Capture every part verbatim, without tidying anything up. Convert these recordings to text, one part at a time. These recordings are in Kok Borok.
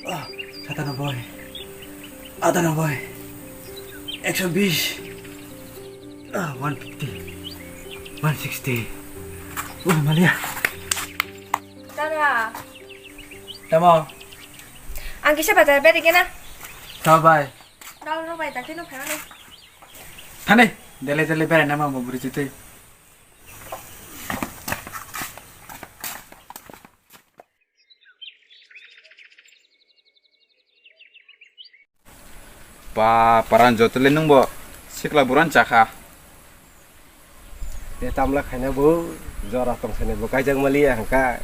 Ah, satanoboi, atanoboi, ekso bis, ah, one fifty, one sixty. Wah, malia. Tama. Tamo. Ang kisa bazar beri kena. Tamo bai. Dal rok bai, dal tino phano. Thani, dele dele beri nama mo buri jitui. Ba, paran jotole nwngbo sikla buran chakha. Te tamla khaina bo jora tong sani bo kaijak maliya hangka.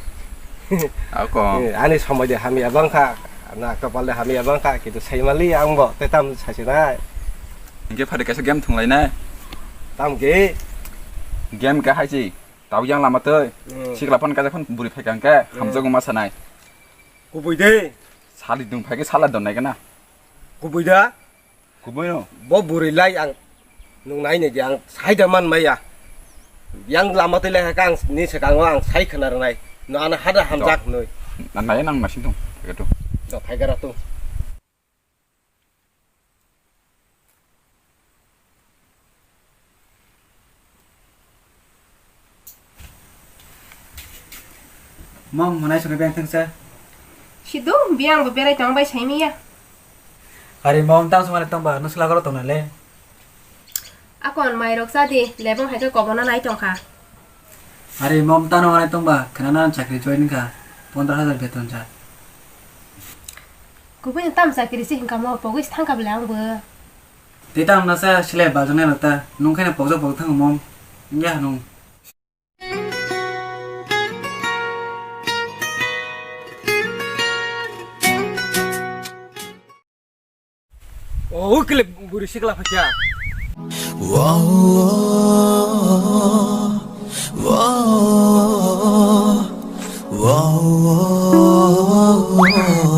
Ako. Eh, ani somoi de hamya bangkha, na kapal de hamya bangkha, kintu sai maliya ang bo te tam sasinai. Hingke phari kaisa game thunglainai. Tam ke? Game ka haisi. Tau yang lama tei. Hmm. Sikla phone kaisa phone buri phai kang ke, hmm, hamjago ma sanai. Kubui de. Sali dung phai ke sala don nai kana. Kubui da. Kubui no. Bo buri lai ang nung nai ne ang sai da man maya. Yang lama tei lai ka ang ni se kang ang sai khana nai. No ana hada hamjak noi. Na nai nang masin tung. Phai ka tu. Do phai ka ra tu. Mom, mwnai songwi beng thangsa. Sido, biyang bo berai tong bai saimiya. Ari mom, tang songmani tongba, nung sila goro tongnai le. Akon mairok chadi, lebong hai khe kobona nai tongkha. Ari mom tano wanai tongba, khwnana chakri join kha, pondro hajar beton ja. Kubui tam chakri si hinkha mo, pogwi thangkha bwle ang bo. Tei tamo nasa silai baljaknai rok ta, nung khe pokjak pokjak thango mom, wngya nung. O, ukile buri sikla phakya. Wow, wow, wow, wow, wow.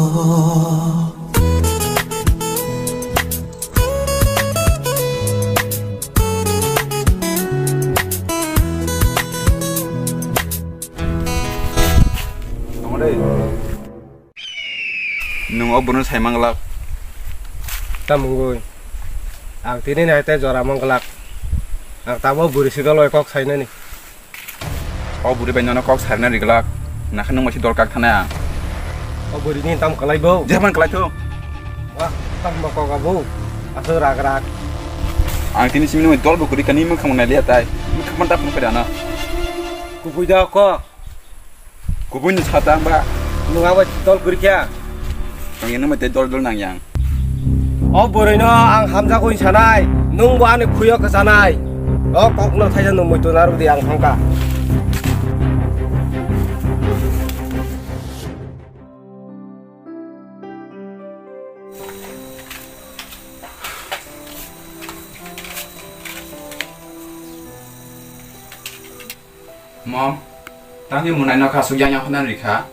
Tongmani. Nwng o bwrwino sai manglak. Tamungwi. Ang tini nai tei jora manglak. Ang tamo bwrwi sigalwi kok sainani. O bwrwi bai nono kok sarina riglak. Nakha nwng bai si dol kak thanai ang. O bwrwini tam kwlai bo. Jephang kwlai thung. Wah, tam bo kok abo. Aswk rak rak. Ang tini simi nwng dol bo kwrwi kani mwkhang nai liya tai. Mwkhang man ta phung phai dana. Kubui da kok. Kubui ni sata ba. Nwng abo dol kwrwi kha. Ang ino mate dol dol nang yang. O bwrwi no ang hamjagwi sanai, nwng bo ani khuyo kwchanai. O kok no thaisa nwng muitu narwk di ang thangkha. Mom, tangwi mwnai no kasuk yang yang khonani rikha.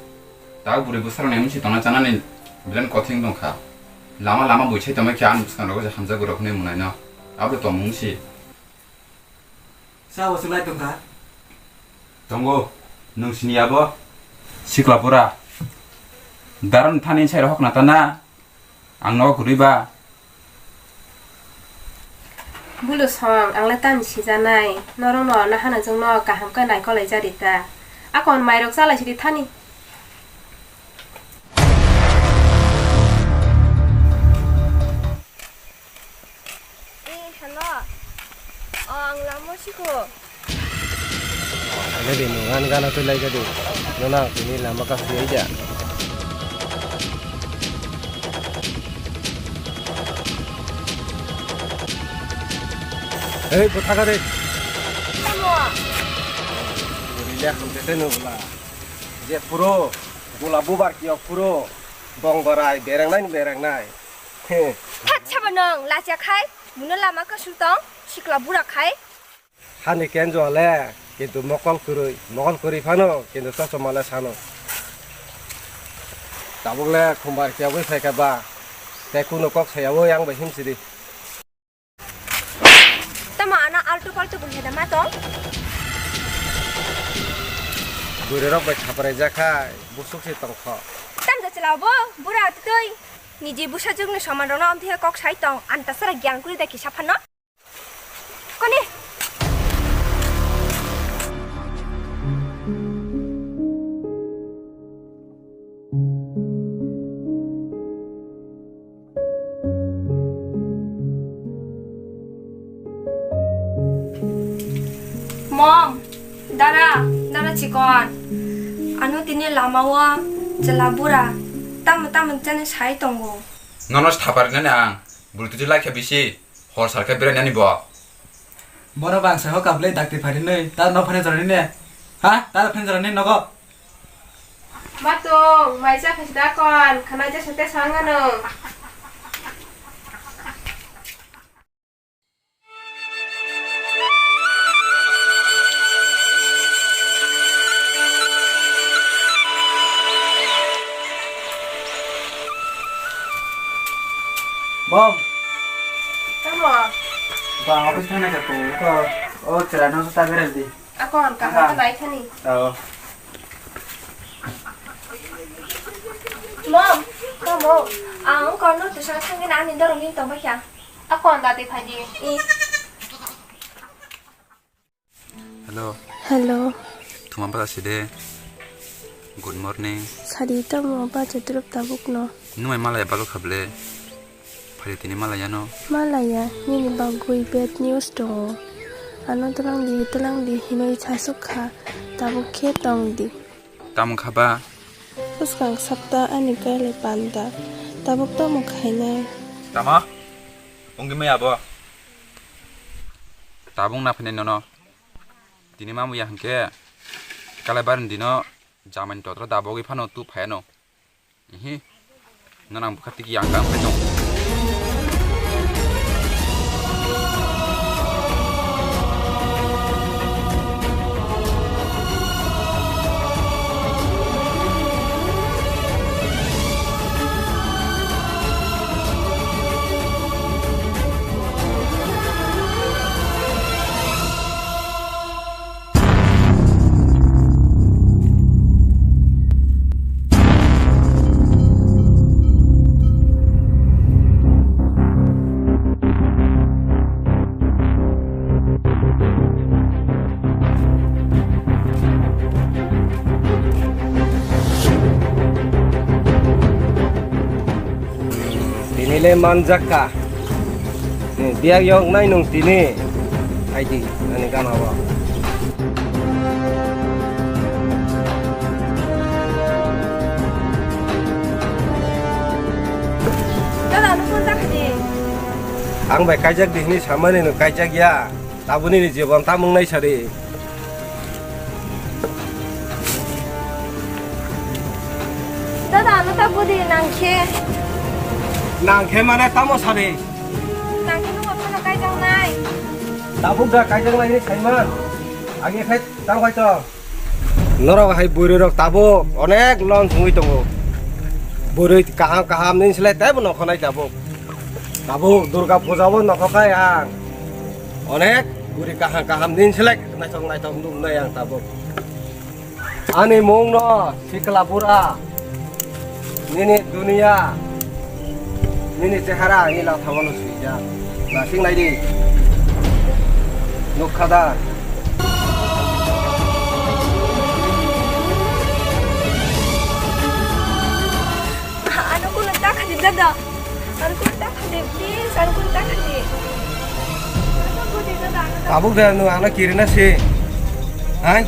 Tao bwrwi bwsarok ni mungsi tongna chanani bilen kothing tongkha. Lama lama buisai tongma khe ani bwskango je hamjak borok hwnwi mwnai no. Abo tongmung si. Sa bo swlai tongkha. Tongo, nwng sini abo? Sikla bura. Daran thani sai rohok na tana. Ang no kwrwi ba. Bulu song, ang le tamni sijanai. Norok no nahana jwng no kaham khe naikolai jari ta. Akon mairok chalai sidi thani. Eh, hello. Oh, ang lamo siko. Thaigadi nwng ani gana twi lai gadi. Nono ang tini lama kasui ya. Hei, bwtha gadi. Tamo. Bwrwi le hamjete no bwla. Je phuro, bwla bubar kiyo phuro, bonggorai berengnai ni berengnai. He. Thak sabo nwng lachiya khai, muno lama kasui tong, sikla bura khai. Hani kenjo le, kintu mokol kwrwi, mokol kwrwi phano, kintu chosma le sano. Tabuk le khumbar kiyogwi phaikha ba, tei kunu kok sayawi ang bai himsidi. Tamo ano altu paltu bwlai da ma tong? Bwrwi rok bai thaprai jak khai, busuk se tong kho. Tam ja Labo, bura twi. Niji bwsajwkni somanrokno amthiya kok sai tong, antasara giyan kwrwi da kisa phano. Koni? Mom, dara, dara chikon. Ano tini lamao chwla bura tamo tamo jani sai tongo. Nono thapar nani ang, bwrwi twi lai khe bisi, hor sal khe berai nani bo. Boro bangsa ho kablai dakti phari nai, ta no phani jorani ne. Ha, ta phani jorani nogo. Matung, mai cha khaisi da kon, khana cha sate sangano. Bom. Tamo? Ba, office thangna kha ko, ko, o chwla no ta berai di. Akon, kaham khe nai thani. Oh. Mom, tamo? Ang kono tu sa thangin ani dorong ni tong bakya. Akon dati phaji. Hello. Hello. Thuma bala side. Good morning. Sadi tamo ba chaturup tabuk no. Numai malaya balok hable. Phari tini malaya no. Malaya, nini bagwi bad news tongo. Ano twlang di, twlang di hinwi sasuk kha. Tabuk khe tong di. Tamo kha ba? Bwskang sapta ani kailai panda. Tabuk tamo khainai? Tamo? Wngwi maya bo? Tabuk na phainai nono. Tini mamu ya hwnkhe kalai barni dino jamani totra dabogwi phano tu phaiano. Ihi. Nang bwkha tiki yang kang phai tong. Tini le manjak ka. Ni biyak yok nai nung tini. Hai di, ani gana o. Dada, ano phone ta khaidi. Ang bai kaijak di hini samani no kaijak ya. Tabuni ni jibon tamung nai sari. Dada, ano ta budi nangkhe. Nangkhe mane tamo sari. Nangkhe nung phano kaijak nai. Tabuk da kaijak nai ni saiman. Agi khai tang khai tong. Norok hai bwrwi rok tabuk onek lon sungwi tongo. Bwrwi kaham kaham nini slai teibo nokho nai tabuk. Tabuk Durga puja bo nokho khai ang. Onek bwrwi kaham kaham nini slai naithok naithok nuk nai ang tabuk. Ani mung no sikla bura. Nini duniya, nini chehara ani lathao no swijak. Nasing nai di. Nukha da? Ano kuno ta khaidi dada. Ano kuno ta khaidi, please, ano kuno ta khaidi. Ano kuno ta khaidi dada, ano ta. Tabuk da, nwng ano kirina si. Hai?